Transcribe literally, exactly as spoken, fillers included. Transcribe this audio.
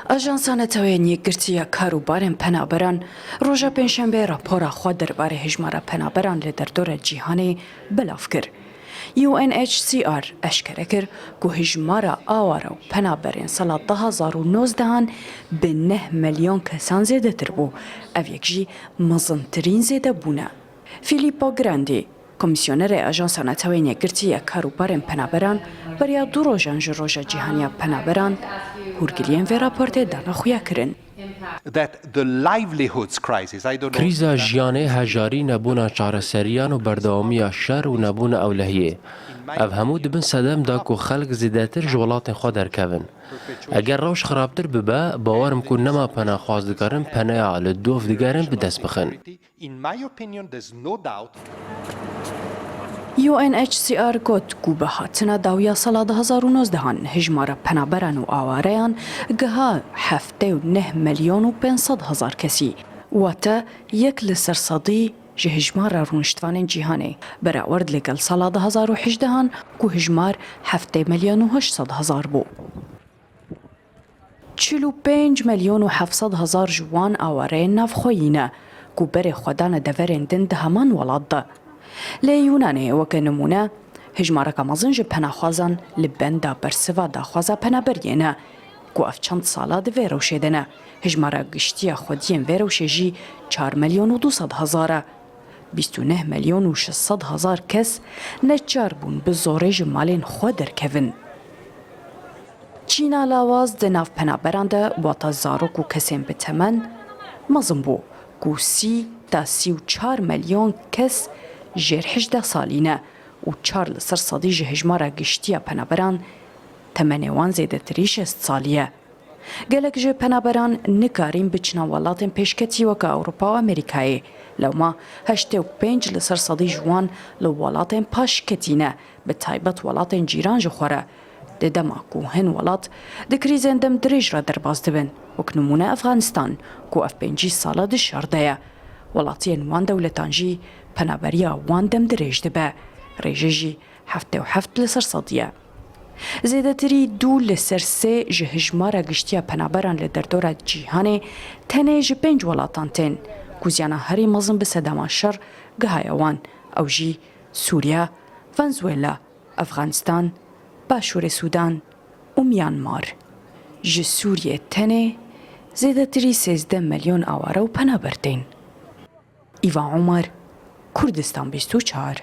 Ajansa Neteweyên Yekgirtî ya Kar û Barên Penaberan roja Pêncşembeyê rapora xwe derbarê hejmara penaberan li derdora cîhanê belav kir. U N H C R eşkere kir ku hejmara aware û penaberên sala du hazar û nozdehan bi neh milyon kesan zêdetir bû. Ev yek jî mezintirîn zêdebûn e. Filippo Grandi, Komîsyonerê Ajansa Neteweyên Yekgirtî ya Kar û Barên Penaberan, beriya du rojan ji Roja Cîhanî ya Penaberan hûrgiliyên vê raportê dane xuyakirin. That the livelihoods crisis, I don't know. Krîza jiyanê, hejarî, nebûna çareseriyan û berdewamiya şer û nebûna ewlehiyê. Ev hemû dibin sedem da ku xelk zêdetir ji welatên xwe derkevin. Eger rewş xirabtir bibe, bawer im ku nema penaxwaz dikarin peneya li dov digerin bi dest bixin. In my opinion, there's no doubt. U N H C R got ku bi hatina dawiya sala du hazar û nozdehan hijmara penaberan û awareyan giha heftê û neh milyon û pênc sed hezar kesî, wate yek li ser sedî ji hijmara rûniştvanên cîhanê, berawerd li gel sala du hazar û hejdehan ku hijmar heftê milyon û heşt sed hezar bû. Çil û pênc milyon û heft sed hezar ji wan awareyên navxweyî ne ku berê xwe dane deverên din di heman welat de. Lê Yûnanê weke nimûne, hijmareka mezin ji penaxwazan li benda bersiva daxwaza penaberiyê ne ku ev çend sala di vê rewşê de ne. Hijmara giştî ya xwediyên vê rewşê jî çar milyon û du sed hezar e. Bîst û neh milyon û şeş sed hezar kes neçar bûn bi zorê ji malên xwe derkevin. Çîna lawaz di nav penaberan de, wata zarok û kesên bi temen, mezin bû ku sî ta sî û çar milyon kes jêr hejdeh salî ne û çar li ser sedî ji hejmara giştî ya penaberan temenê wan zêdetirî şêst salî ye. Gelek ji penaberan nikarîn biçine welatên pêşketî weke Ewropa û Amerîkayê. Lewma heştê û pênc li ser sedî ji wan li welatên paşketî ne, bi taybet welatên cîran ji xwe re. Di dema ku hin welat di krîzên dem dirêj re derbas dibin, wek nimûne Efxanistan, ku ev pêncî sala di şer de ye. Welatiyên wan dewletan jî penaberiya wan dem dirêj dibe. Rêje jî heftê û heft li ser sedî ye. Zêdetirî du li ser sê ji hijmara giştî ya penaberan li derdora cîhanê tenê ji pênc welatan tên ku ziyana herî mezin bi sedema şer gihaye wan, ew jî Sûriye, Venezuela, Efxanistan, Başûrê Sûdan û Myanmar. Ji Sûriyê tenê zêdetirî sêzdeh milyon aware û penaber tên. Îva Omer, Kurdistan bîst û çar.